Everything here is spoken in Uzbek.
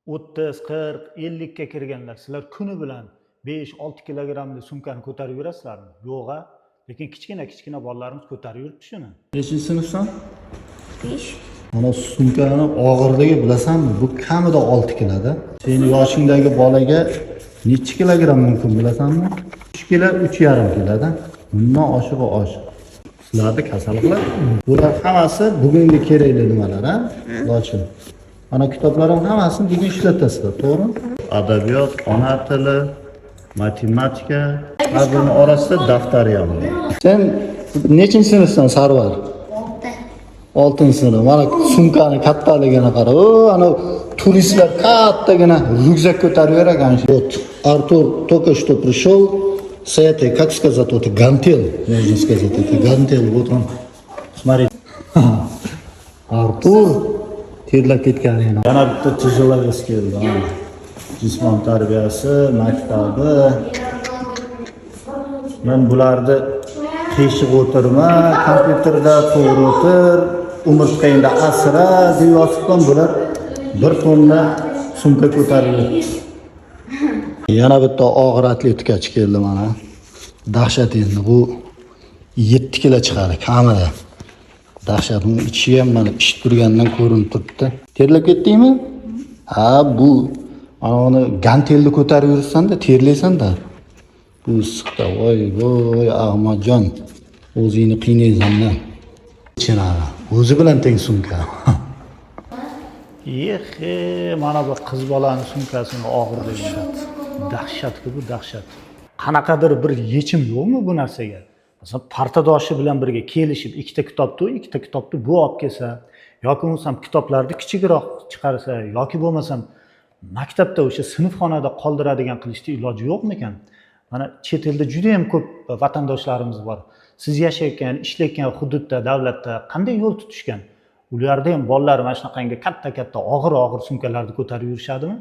30, 40, 50 ga kirganlar, sizlar kuni bilan 5-6 kilogrammli sumkani ko'tarib yurasizlarmi? Yo'q a. Lekin kichkina kichkina bolalarimiz ko'tarib yuribdi shuni. Nechinchi sinfsan? 5. Mana sumkani og'irligi bilasanmi? Bu kamida 6 kiloda. Seni yoshingdagi bolaga nechi kilogramm mumkin, bilasanmi? 3 kilo, 3,5 kiloda. Bundan oshig'i oshiq. Sizlarni kasal qiladi. Bular hammasi bugungi kerakli nimalar, a? Lochin. Mana kitoblar ham, hammasini bugun ishlatasizlar, to'g'rimi? Adabiyot, ona tili, matematika, har birini orasida daftari ham bor. Sen nechinchi sinfsan, Sarvar? 6. Oltinchi sinf. Mana sumkani kattaligini qara. O, ana turistlar kattagina ryukzak ko'tarib yurar ekan. Вот Артур только что пришел с этой, как сказать, вот гантель, можно сказать, это гантель. Вот он, смотри. Артур terlab ketgan. Yana bitta тяжеловес keldi. Mana. Jismon tarbiyasi maktabi. Men bularni qiyshiq o'tirma, kompyuterda to'g'ri o'tir, umurtqangda asra deb yotibman, bular 1 tonna sumka ko'tarib yuribdi. Yana bitta og'ir atletikachi keldi mana. Dahshat endi bu, 7 kilo chiqadi kamida. Dahshat, uni ichi ham mana pishib turganidan ko'rinib turibdi. Terlab ketdingmi? Ha, bu ana uni gantelni ko'tarib yuribsan-da, terlaysan-da. Bu issiqda, voy voy, Ahmadjon, o'zingni qiynaysan-da. Chinari. O'zi bilan teng sumka. Yexe, mana bu qiz bolani sumkasini og'irligi. Dahshat-ku bu, dahshat. Qanaqadir bir yechim yo'qmi bu narsaga? Masalan, partadoshi bilan birga kelishib, ikkita kitobni u, ikkita kitobni bu olib kelsa, yoki bo'lmasam kitoblarni kichikroq chiqarsa, yoki bo'lmasam maktabda o'sha sinfxonada qoldiradigan qilishni iloji yo'qmikan? Mana chet elda juda yam ko'p vatandoshlarimiz bor. Siz yashayotgan, ishlayotgan hududda, davlatda qanday yo'l tutishgan? Ularda ham bolalar mana shunaqangi katta katta, og'ir og'ir sumkalarni ko'tarib yurishadimi?